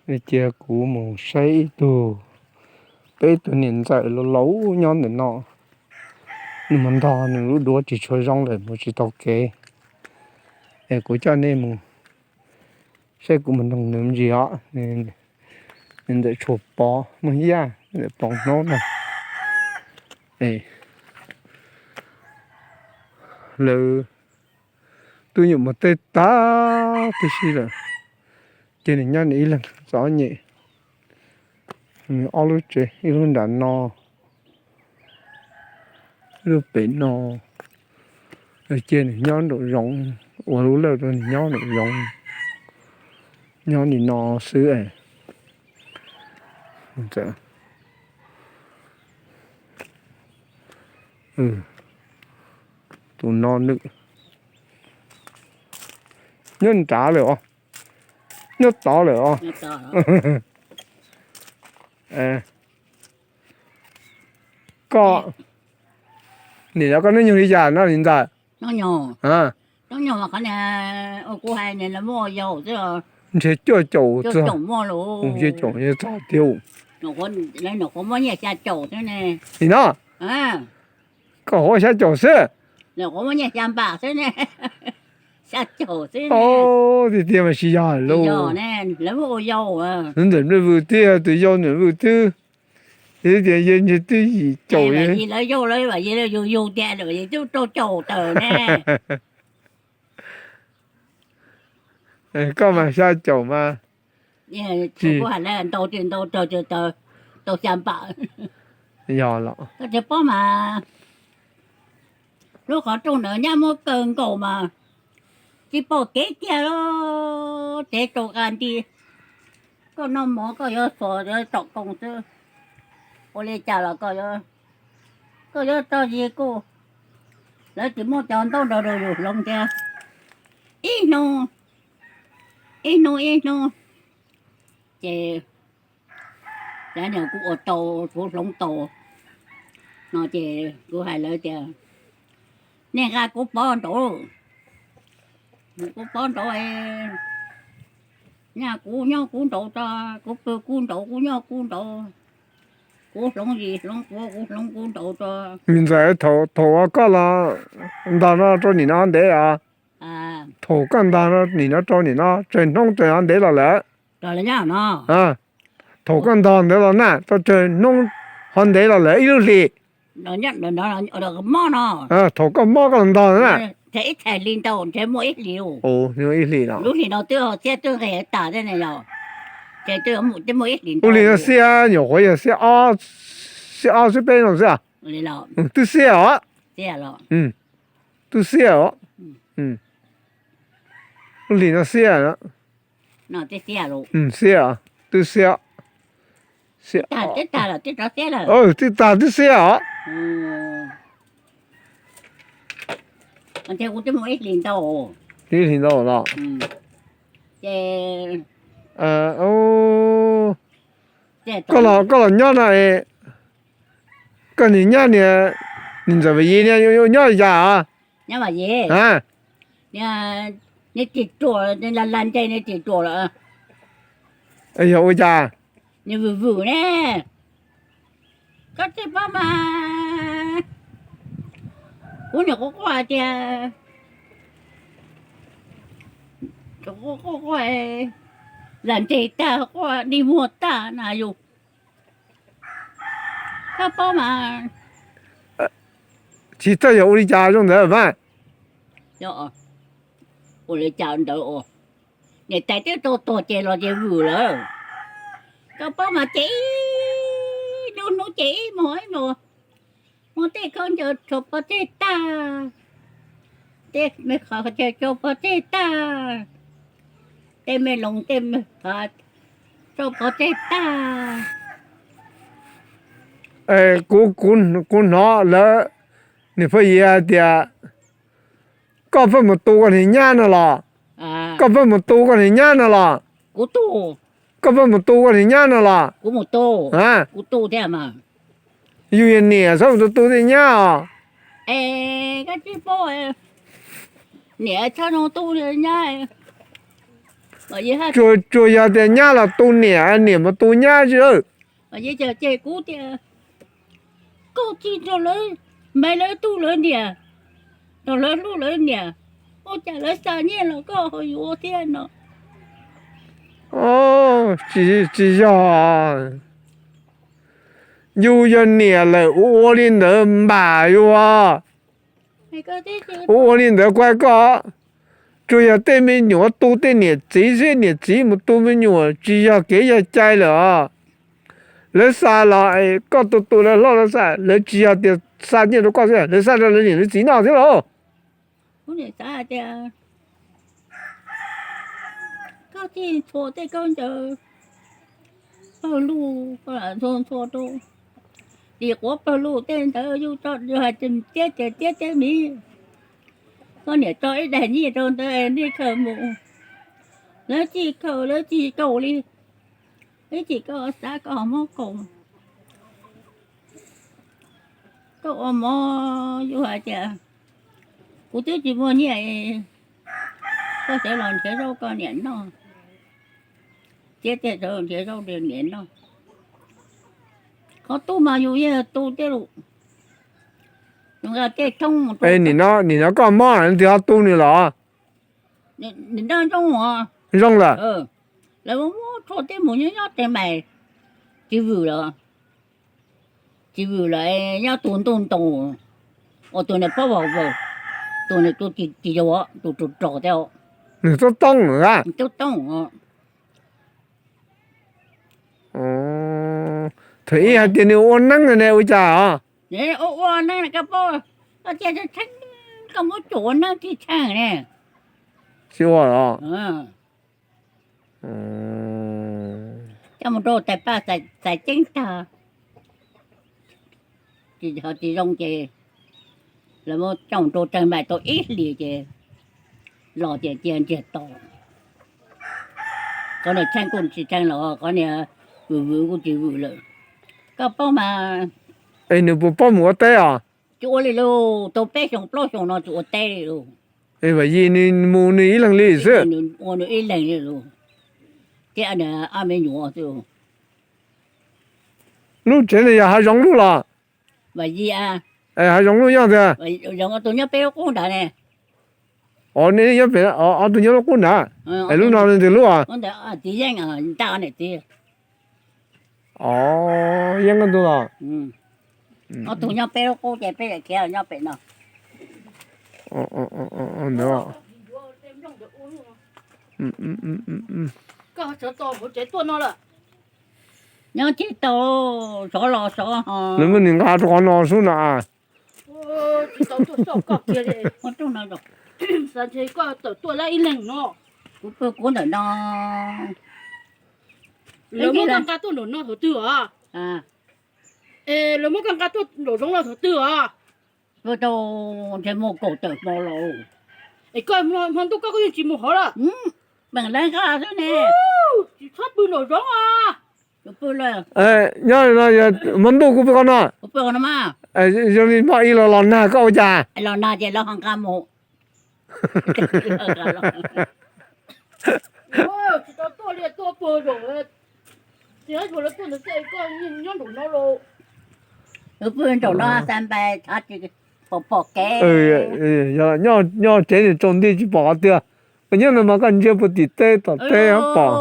Cia kuv mus saib ib tug, peb tug niam ntxawm laus laus nyob ntawm no, nws mus ntog nws lub duav tsis tshua zoo lawm mus tsis tau kev. Es kuv coj nej mus saib, kuv mus noog nws me ntsis os. Niam ntxawm Tshuas Pov Muaj Yaj, niam ntxawm Pov Hnub no. Lawv twb nyuam mus tej tag tib si lawm, ces nws nyob nws ib leeg txom nyem. Nws ob lub tsev, ib lub nram no, ib lub pem no. Ces nws nyob nraum zoov, ua lub lawj rau nws nyob nraum zoov, nyob li no xwb. Tus no nws nyob nrad lawm os, nyob tod lawm os. Koj, nim no koj hnub nyoog li cas no niam ntxawm? Ntshe cuaj caum txog, cuaj caum txog tiag. Nim no koj hov xya caum xwb. Tiag tiag mas tsis yog lauj. Ntxawm Nplij Vwm twb yog tus yau, Nplij Vwm twb, tias yawg ntshe twb yim caum. Koj mas xya caum mas tsis, yog los. Lub qhov rooj ntawd nyab muab kaw nkaus mas tsis pom kev kiag, tsev rau qab nti. Koj noj mov koj yuav xos yuav tsom koos xwb, ua li cas los koj yuav tso zis kuj, lawv tsis muaj cov ntaub ntawd rau yus hloov thiab. Ib hnub, ib hnub ib hnub, ces lawv niam kuv ua tau, kuv hloov tau no ces kuv hais lawv tias, nej nqa kuv pov nraud, kuv pov nraud, nyaj kuv nyob kuv nraud tso, kuv pw kuv nraud, kuv nyob kuv nraud, kuv hloov zis hloov quav kuv hloov kuv nraud tso. Niam ntxawm, thaum uas koj los ntog no rau nim no ntev os? Thaum koj ntog no nim no rau nim no tsawg hnub tsawg hov ntev los lawm? Thaum koj ntog ntawd los na, rau tsawg hnub hov ntev los lawm, ib lub hlis? Thaum koj mob koj los ntog na. Ib hlis los, lub hlis no xiab, nyuam qhuav yog xiab ob, xiab ob xiab peb no xwb. Twb xiab os. Twb xiab os. Lub hlis no xiab, xiab, twb xiab, twb tag twb xiab os. Ib hlis ntau los. Koj los nyob no, koj niag nyab niag, niag ntxawm Vam Yis niag yuav nyob li cas? Nws ris ruam, nws lag lag ntseg nws ris ruam lawm. Yog ua cas? Nws vwm vwm ne. Koj tsis paub mas, kuv nyuam qhuav quaj hais tias, quaj quaj, lag ntseg tag, quaj dig muag tag na yus. Koj paub mas. Tsis txawj yog ua li cas zoo ntawd mas. Ua li cas ntawd, niam tais twb tau tuag ces los ces vwm lawm. Koj paub mas ces ib lub hnub ces ib hmos ib hmos, muab tej khaub ncaws tso pov tseg tag, tej me qhov chaw tso pov tseg tag, tej me loos tej me qhov tso pov tseg tag. Kuv, kuv hnov lawv, niam phooj ywg hais tias koj pheej mus tu koj niag nyab no los? Koj pheej mus tu koj niag nyab no los? Koj pheej mus tu koj niag nyab no los? Yus yog niam txhob mus tu tu tej nyab os. Niam txhob mus tu nyab. Tsuas, tsuas yog tias nyab los tu niam, niam mus tu nyab tsis lawm. Ces kuv tias, koj tsis nrog lawv, mas lawv tu lawv niam, nrog lawv hlub lawv niam, ua cas lawv xa nyiaj los koj ho yuav thiab no? Tsis yog, yus yog niam lawm ua ua li ntawd npam yus os. Ua ua li ntawd kuv hais koj, tsuas yog tej me nyuam tu tej niam txiv xwb, niam txiv mus tu me nyuam tsis yog kev yog cai lawm os. Lawv xa los koj tu tu lawv hlob lawv xa, lawv tsis yog tias xa nyiaj rau koj xwb, lawv xa rau lawv niam lawv txiv noj thiab lauj. Kuv niam xav hais tias koj txij ntxhua tej khaub ncaws pawg lug, koj lam ntxhua ntxhua rau tim quav pawg lug tej ntawd yus tso hais tias tiab ces tiab tiab miv. Koj niam tso ib daim nyiaj rau ntawd nej khaws mus, lawv tsis khaws lawv tsis kaum li, ib chim koj xav koj ho muab kaum. Koj ua mov yus hais tias kuv twb tsis muaj nyiaj, koj sawv los nrhiav zaub koj niam noj, thiab tej sawv los nrhiav zaub rau niam noj. Qhov tu mas yus yeej tu tej lus, yus nqa tej thoob mus rau. Nim no koj mob leej twg ho tu nws los? Nim no zoo os. Zoo lawm. Lawv muab tshuaj tej mus nyob nyob teev mais, tsis vwm lawm. Tsis vwm lawm, nyob tus ntuj ntoos, ua tus niag pob vaum vaum, tus niag tus tsis yau, tus rog rog thiab. Nws tub tooj a? Tub tooj. Thaum ib hais tias nws ua neeb ne ua cas os? Ua ua neeb koj paub, koj cia tshee, koj muab cuam ua neeb tsis tsheej ne. Tsis ua los? Coj mus rau tais paj xaiv ceeb tag, tsis zoo ces lawv muab coj mus rau teev mais tau ib hlis ces los ces cia ntsiag to. Qhov niag tsheej kuj tsis tsheej los qhov niag vwm vwm kuj tsis vwm lawm. Koj paub mas. Es nws puas paub mus ua teb os? Tsis ua li lauj, tau peb xyoos plaub xyoos no tsis ua teb li lauj. Vam Yim nws mus nws ib leeg li xwb. Ua nws ib leeg li lauj, thiab nws ob me nyuam xwb. Lub tsev no yog hav zoov lub los? Vam Yim a. Hav zoov lub nyob tiag. Zoov ob tug nyob peb lub qub nrad ne. Os, nej nyob pem, ob tug nyob lub qub nrad. Es lub no nws twg lub os? Txiv Yeej, ntaj niam txiv. Os, Yeej ob tug los? Ob tug nyob peb lub qub ces peb yawm khiav nyob pem no. Ntawd. Koj sawv tau hauv tsev tuaj no lawm? Nyob tsis tau, sov los sov ho. Lawv muab nws nqa rau qhov no xwb na. Tsis tau tuaj xauj koj kiag li. Xav ntshe koj tawm tuaj lab ib leeg no. Kuv pw kuv ntawm no. Lawv muab koj nqa tuaj nraum no thaum twg os? Es lawv muab koj nqa tuaj nraum zoov no thaum twg os? Pw tau ntshe muaj kaum tawm hmo los. Es koj hmo ntuj koj kuj yeej tsis mus hov lawm. Peem leeg koj xwb ne. Tsis txhob pw nraum zoov os. Nyob no, hmo ntuj kuv pw qhov no. Kuv pw qhov no mas. Zoo li hmo ib los los nag koj ua cas? Los nag ces lawv ho nqa mus. Tsis tau tuaj li, tuaj puag zaum, tsis tuaj ntawd koj nyob nraum no los. Pw nraum no xa npais thav tsis pom pom kev. Nyob tsev nws tsaus nti tsis pom qhov twg. Koj nyob no mas koj ntsia puag tim teb tom teb pom.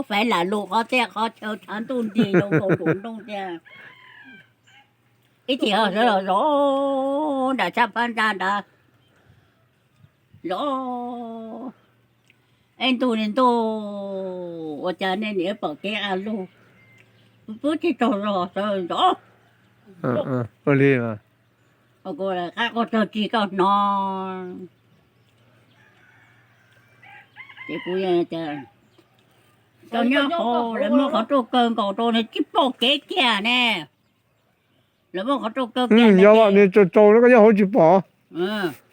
Faiv lam lus qhov txhia qhov chaw tshav ntuj nti zoo nkaus nraum nrooj tiag. Ib chim ho sawv los zov nram tshab phab ntsa nrad, zov. Ib ntuj li ntuj ua cas nej niam pom kev a lug, pw tsis tsaug zog sawv zov. Qab quaj tsaug tsis koj hnov. Ces kuv tias, koj nyob hauv lawv muab qhov rooj kaw nkaus rau nws tsis pom kev kiag ne. Lawv muab qhov rooj kaw kiag, yog los nws tsaus tsaus no koj nyob hauv tsis pom.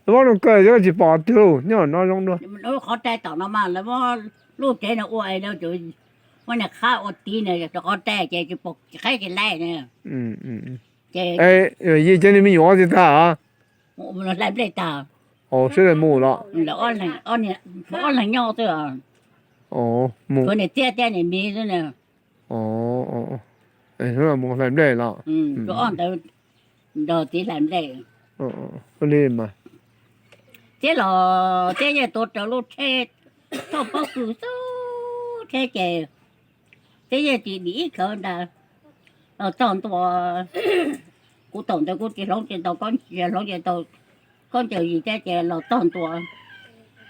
Lawv muab rooj kaw ces koj tsis pom tiag, nyob no zoo dua. Qhov rai tom no mas lawv muab lub tsev no ua es lawv muab niag qhab ua tiv nws rau qhov rai ces tsis pom qheb tsis laib ne. Ces yij cov niag me nyuam tsis tag, hlais nplej tag, sib mus los. Ob leeg nyob xwb. Mus niam txiab thiab niam miv xwb na. Hnub no mus hlais nplej los? Ob ntawd nrog txiv hlais nplej. Li mas, txiab los txiab yeej tuav rawv lub tsheb thauj pob kws xub tsheb ces txiab yeej tsis dim ib khawv ntag. Los txog ntua, kuv thaum ntawd kuv tsis hloov tsis tau, hloov tsis tau khaub ncaws zis thiab ces los txog ntua,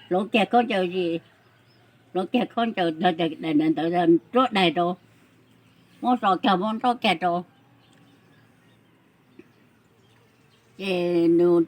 hloov kiag khaub ncaws zis, hloov kiag khaub ncaws ntawd, ruab daig rau, muab so kiag muab nrov kiag rau. Ces nws